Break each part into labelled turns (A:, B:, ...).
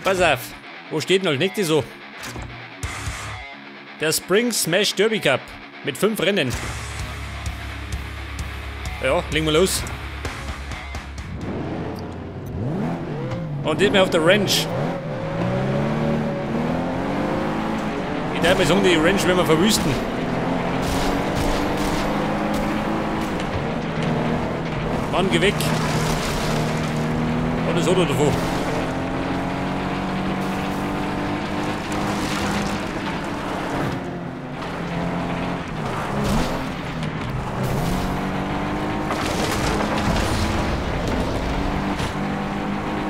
A: Pass auf, wo steht denn nicht so? Der Spring Smash Derby Cup mit 5 Rennen. Ja, legen wir los. Und diesmal auf der Ranch. Ich darf mal sagen, die Ranch werden wir verwüsten. Mann, geh weg. Alles hat er davon.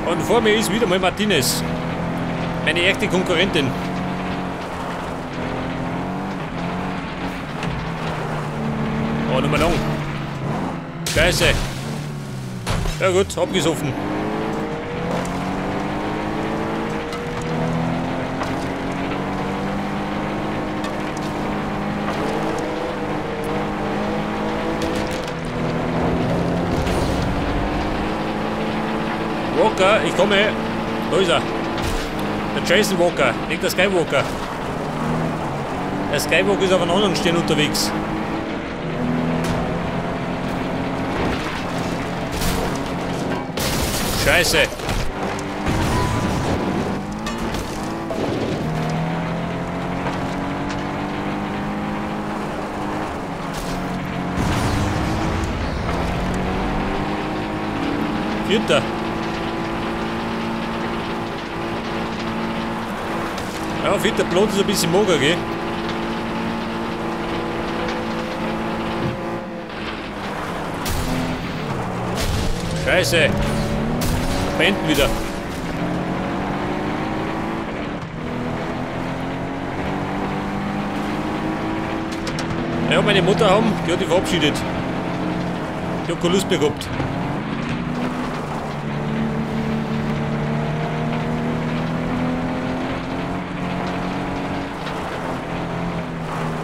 A: Und vor mir ist wieder mal Martinez, meine echte Konkurrentin. Oh, nochmal lang. Scheiße. Ja gut, abgesoffen. Walker, ich komme. Da ist er. Der Jason Walker, nicht der Skywalker. Der Skywalker ist auf einem anderen Stern unterwegs. Scheiße. Vierter. Ja, vierter Platz ist ein bisschen mager, gell? Scheiße. Beenden wieder. Ja, meine Mutter haben, die hat sich verabschiedet. Die hat keine Lust mehr gehabt.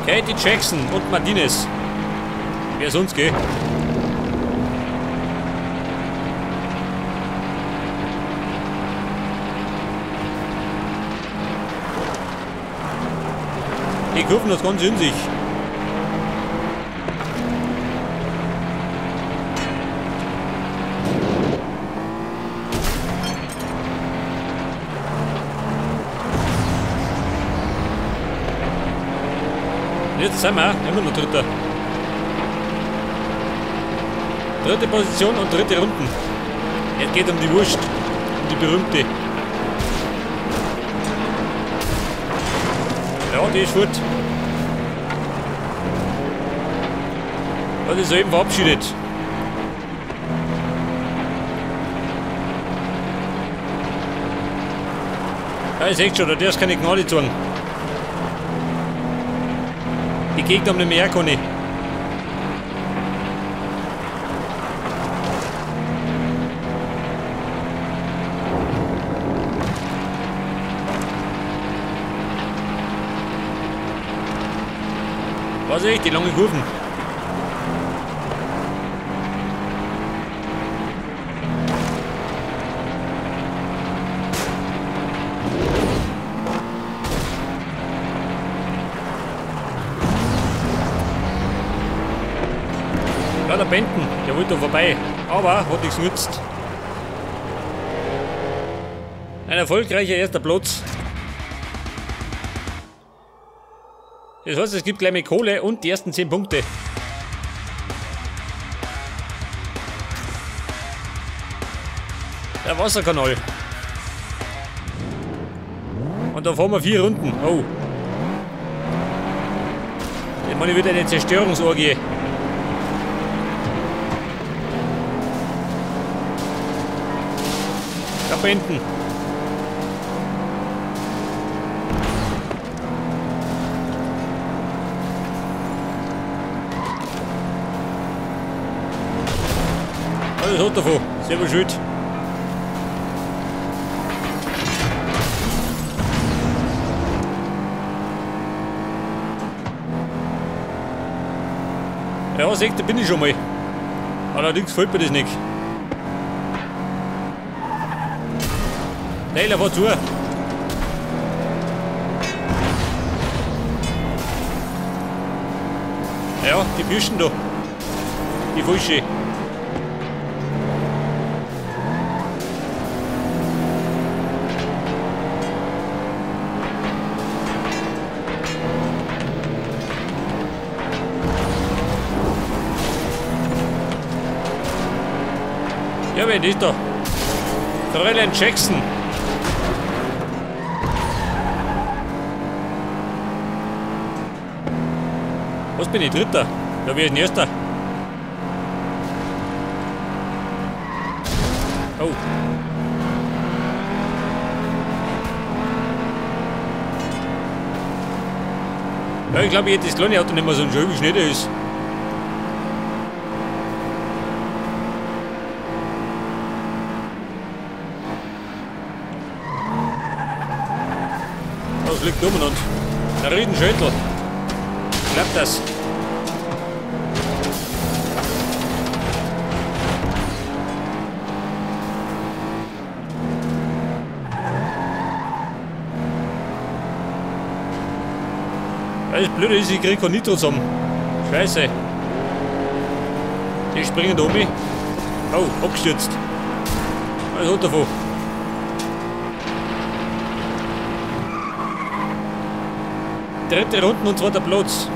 A: Katie Jackson und Martinez. Wer sonst, gell? Die Kurven das Ganze in sich. Jetzt sind wir immer noch Dritter. Dritte Position und dritte Runden. Jetzt geht um die Wurst. Um die berühmte. Ja, die ist fort. Hat sich soeben verabschiedet. Ja, ich sehe schon, da darfst keine Gnade zeigen. Die Gegner haben nicht mehr keine. Was echt, die langen Kurven. Ja, der Benton, der wollte da vorbei, aber hat nichts genützt. Ein erfolgreicher erster Platz. Das heißt, es gibt gleich mit Kohle und die ersten 10 Punkte. Der Wasserkanal. Und da fahren wir 4 Runden. Oh. Jetzt mache ich wieder eine Zerstörungsorgie. Da hinten. Alles hat davon. Selber schuld. Ja, seht, da bin ich schon mal. Allerdings gefällt mir das nicht. Taylor, fahr zu. Ja, die Büschen da. Die Fusche. Ja, wer ist da? Fräulein Jackson. Was bin ich? Dritter? Ja, wer ist denn Erster? Oh. Ja, ich glaube, ich hätte das kleine Auto nicht mehr so schön, wie schnell der ist. Das liegt umeinander. Ein Riesenschädel. Klappt das? Das Blöde ist, ich krieg kein Nitro zusammen. Scheiße. Die springen da um mich. Oh, abgestürzt. Alles runterfahren. Dritte Runden und zweiter Platz.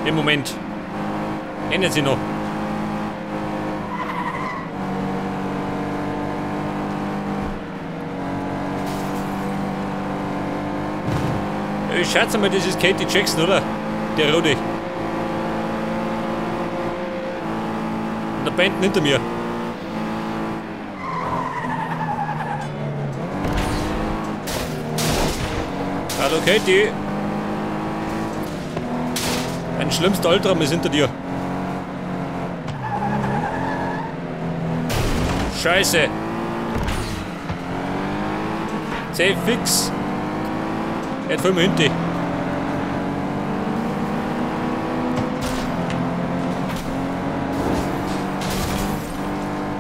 A: Im Moment. Ändert sich noch. Ich schätze mal, das ist Katie Jackson, oder? Der Rode. Und der Band hinter mir. Hallo Katie. Ein schlimmster Albtraum ist hinter dir. Scheiße. Safe fix. Jetzt fahren wir hinter.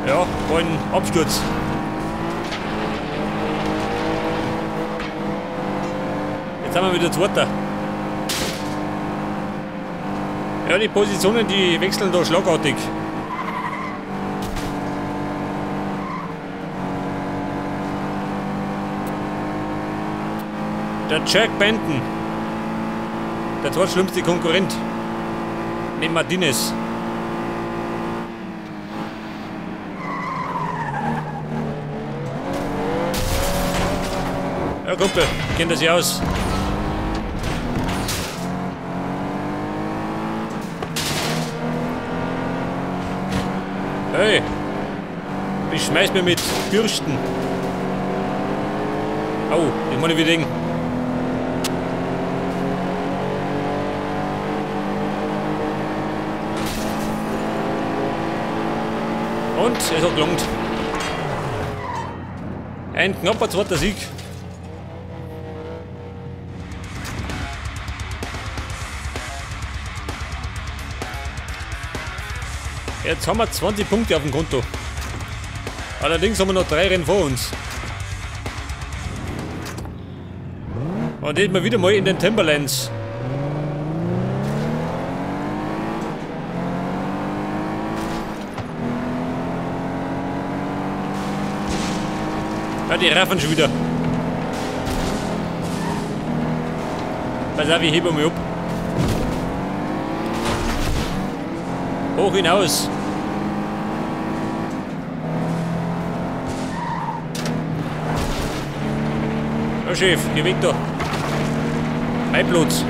A: Ja, war ein Absturz. Jetzt haben wir wieder Zweiter. Ja, die Positionen, die wechseln da schlagartig. Der Jack Benton. Der zweitschlimmste Konkurrent. Neben Martinez. Ja, Kumpel, kennt er sich aus. Hey, ich schmeiß mir mit Bürsten. Au, ich meine, wie Ding. Und es hat gelangt. Ein knapper zweiter Sieg. Jetzt haben wir 20 Punkte auf dem Konto. Allerdings haben wir noch 3 Rennen vor uns. Und jetzt mal wieder mal in den Timberlands. Ja, die raffen schon wieder. Pass auf, ich hebe mich ab. Hoch hinaus. Ja, Chef, geh weg da. Mein Platz.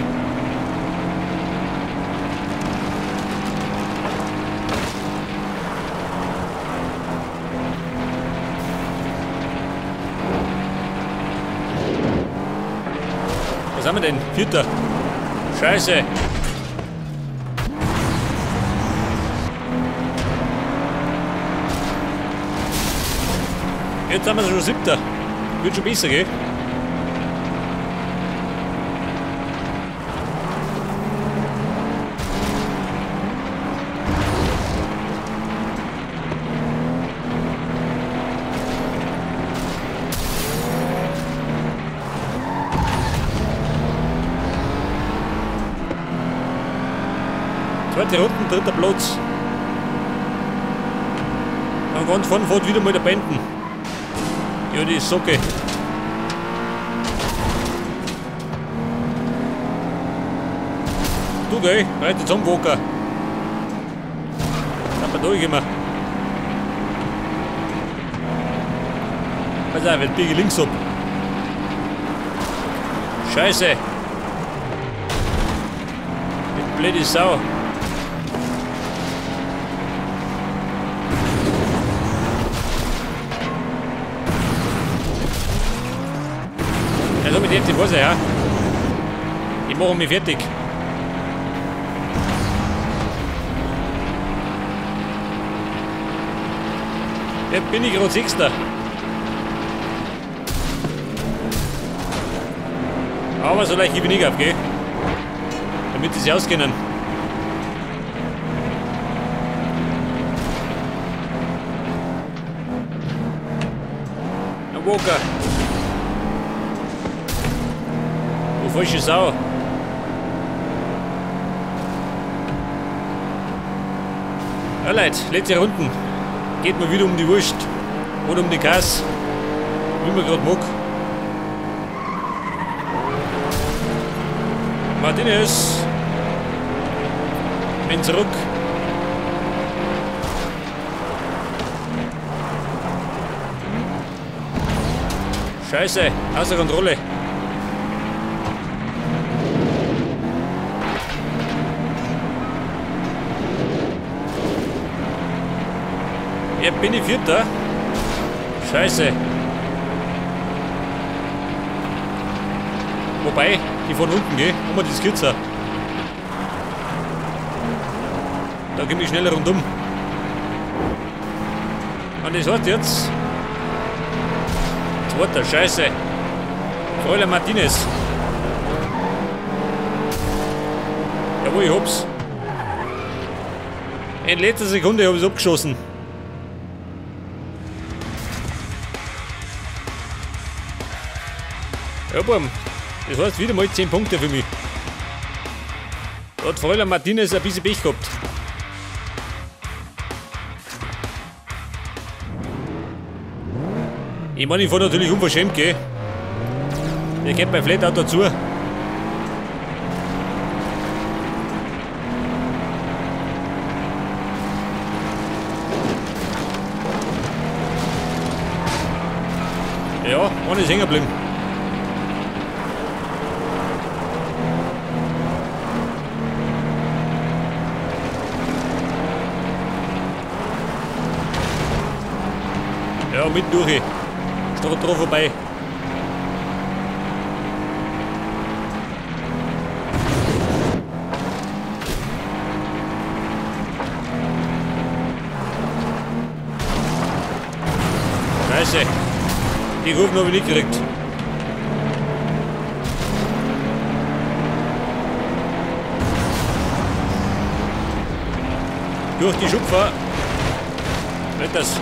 A: Was haben wir denn? Vierter. Scheiße. Jetzt haben wir schon siebter. Wird schon besser, gell? Zweite Runden, dritter Platz. Dann ganz vorne fährt wieder mal der Benden. Ja, die Socke. Du, gell? Reite zum Walker. Sind wir durchgekommen. Pass auf, jetzt biege ich links ab. Scheiße. Die blöde Sau. Also mit dem die Hose, ja. Ich mache mich fertig. Jetzt bin ich gerade Sechster. Aber so leicht gebe ich nicht auf, gell? Damit sie sich auskennen. Ein Walker. Du falsche Sau. Ja Leute, letzte Runden. Geht mal wieder um die Wurst. Oder um die Kass. Wie man gerade mag. Martinez. Bin zurück. Scheiße, außer Kontrolle. Jetzt bin ich Vierter. Scheiße. Wobei, die von unten gehen, immer die Skizze. Da komme ich schneller rundum. Und das heißt jetzt. Zweiter, Scheiße. Fräulein Martinez. Jawohl, ich hab's. In letzter Sekunde habe ich es abgeschossen. Ja, bumm. Das heißt wieder mal 10 Punkte für mich. Da hat Fräulein Martinez ein bisschen Pech gehabt. Ich meine, ich fahre natürlich unverschämt, gell? Der geht bei Flat auch dazu. Ja, einer ist hängen geblieben. Ja, mitten durch. Ist doch drauf vorbei. Scheiße. Die Kurven habe ich nicht gekriegt. Durch die Schupfer. Wird das.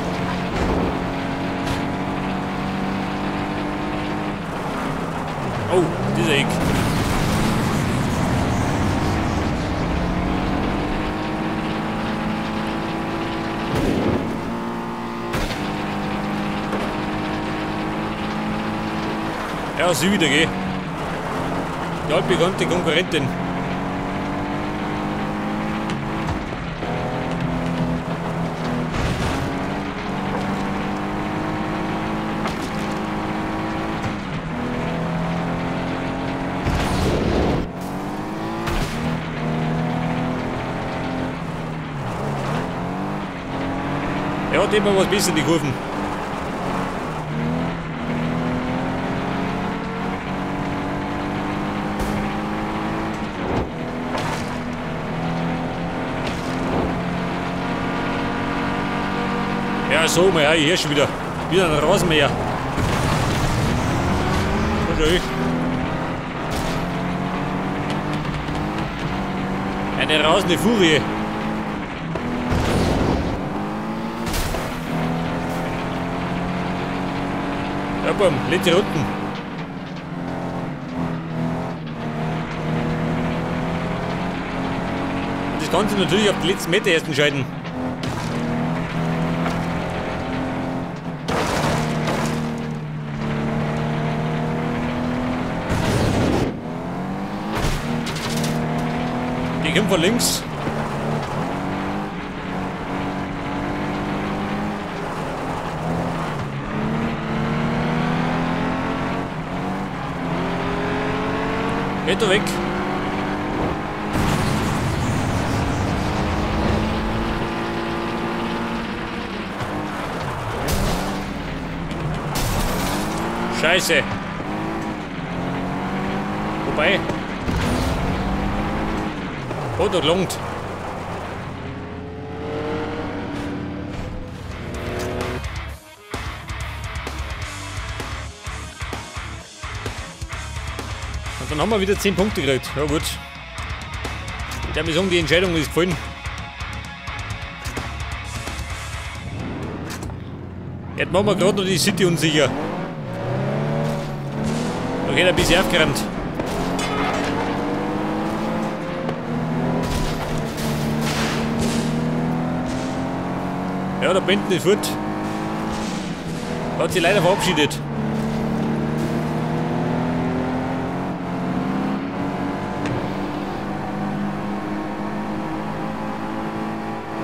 A: Oh, dieser Eck. Ja, sie wieder, gell? Die altbekannte Konkurrentin. Er hat immer was besser in die Kurven. Ja, so, mal hier schon wieder. Wieder ein Rasenmäher. Eine rasende Furie. Ja, bumm, letzte Runden. Das Das Ganze natürlich auf die letzten Meter erst entscheiden. Die kommt von links. Geht da weg. Scheiße. Wobei. Oh, da gelangt. Und dann haben wir wieder 10 Punkte gekriegt. Ja gut. Ich darf mir sagen, die Entscheidung ist gefallen. Jetzt machen wir gerade noch die City unsicher. Da geht ein bisschen aufgeräumt. Ja, der Benton ist fort. Hat sich leider verabschiedet.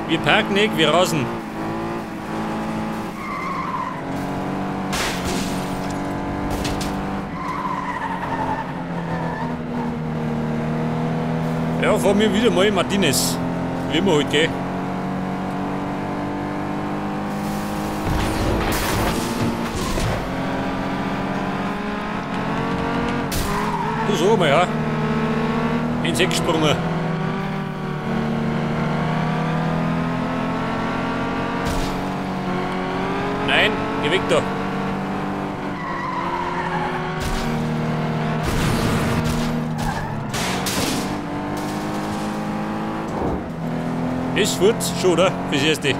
A: Wir parken nicht, wir rasen. Ja, vor mir wieder mal Martinez. Wie immer halt, gell? Du sag mal, ja. Ins Eck gesprungen. Nein, geh weg da. Ist fort schon, oder? Fürs Erste. Ja,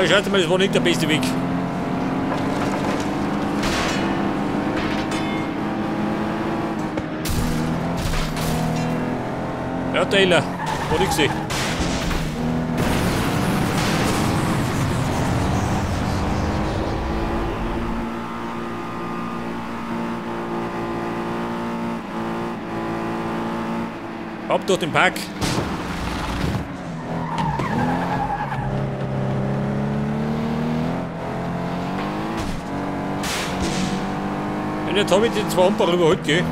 A: schaut mal, das war nicht der beste Weg. Ja, Taylor, war nicht gesehen. Ab durch den Park. Und jetzt habe ich den zwei Ampel überholt, gell?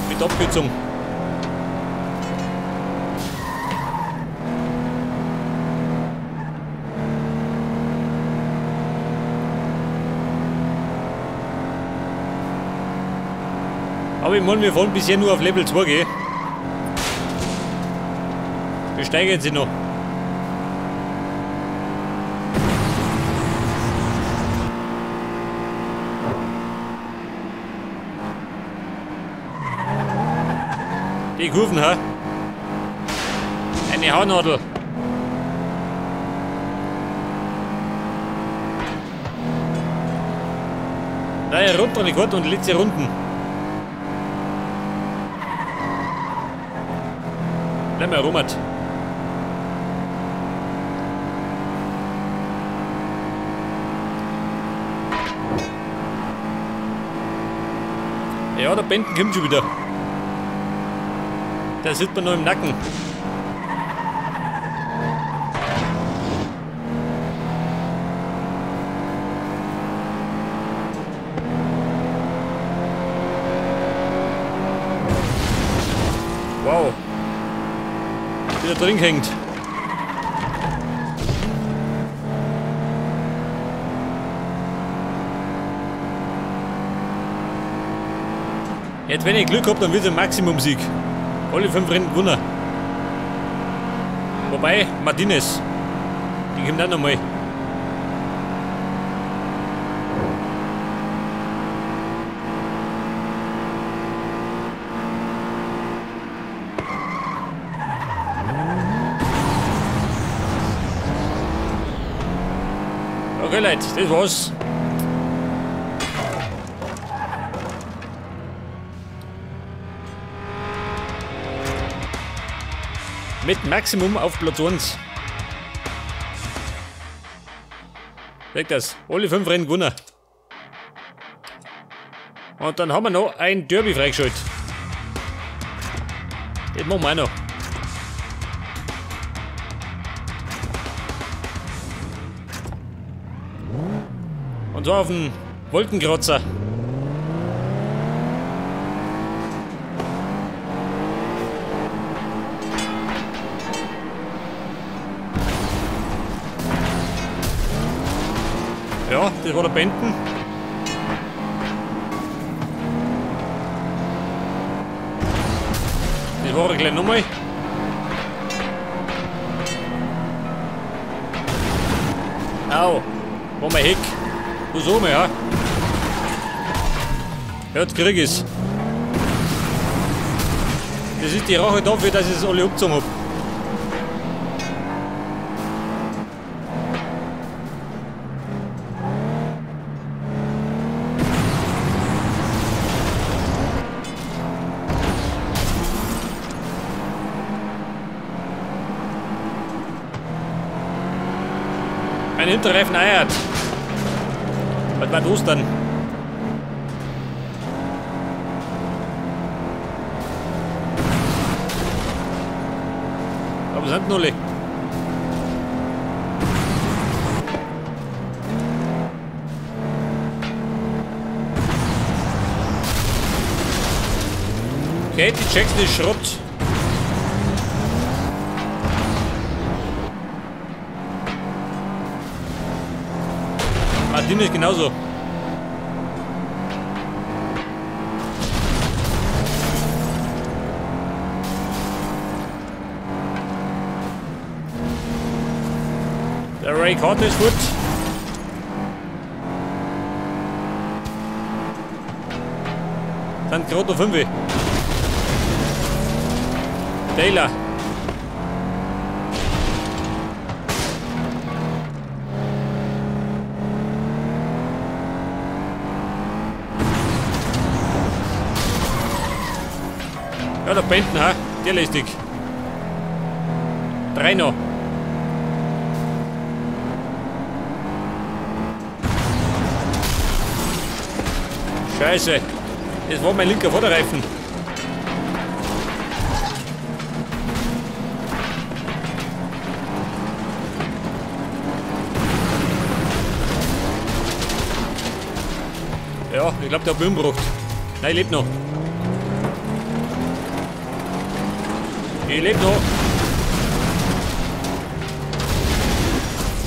A: Mit Abkürzung. Aber ich meine, wir fahren bisher nur auf Level 2, gell? Wir steigern sie noch. Die Kurven, ha? Eine Haarnadel. Nein, runter die Karte und letzte Runden. Bleib mal rum. Ja, der Benton kommt schon wieder. Der sitzt mir noch im Nacken. Wow. Wieder drin hängt. Jetzt, wenn ich Glück habe, dann wird es ein Maximum-Sieg. Alle 5 Rennen gewonnen. Wobei, Martinez. Die kommt auch nochmal. Okay, Leute, das war's. Mit Maximum auf Platz 1. Seht das, alle 5 Rennen gewonnen. Und dann haben wir noch ein Derby freigeschaltet. Das machen wir auch noch. Und zwar auf den Wolkenkratzer. Ja, das war der Benton. Das war er gleich nochmal. Au, war mein Heck. Du so mal, ja. Ja, jetzt krieg ich's. Das ist die Rache dafür, dass ich es alle abgezogen hab. Mein Hinterreifen eiert. Was war das dann? Aber sind alle. Okay, die Jackson ist Schrott. Martin ist genauso. Der Ray Carter ist gut. Sind gerade noch 5. Taylor. Ja, der Benton, ha? Der lästig. 3 noch. Scheiße. Das war mein linker Vorderreifen. Ja, ich glaube, der hat mich umgebracht. Nein, ich lebe noch. Ich lebe noch.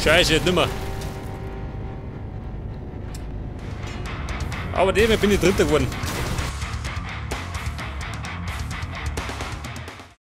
A: Scheiße, jetzt nimmer. Aber dem bin ich Dritter geworden.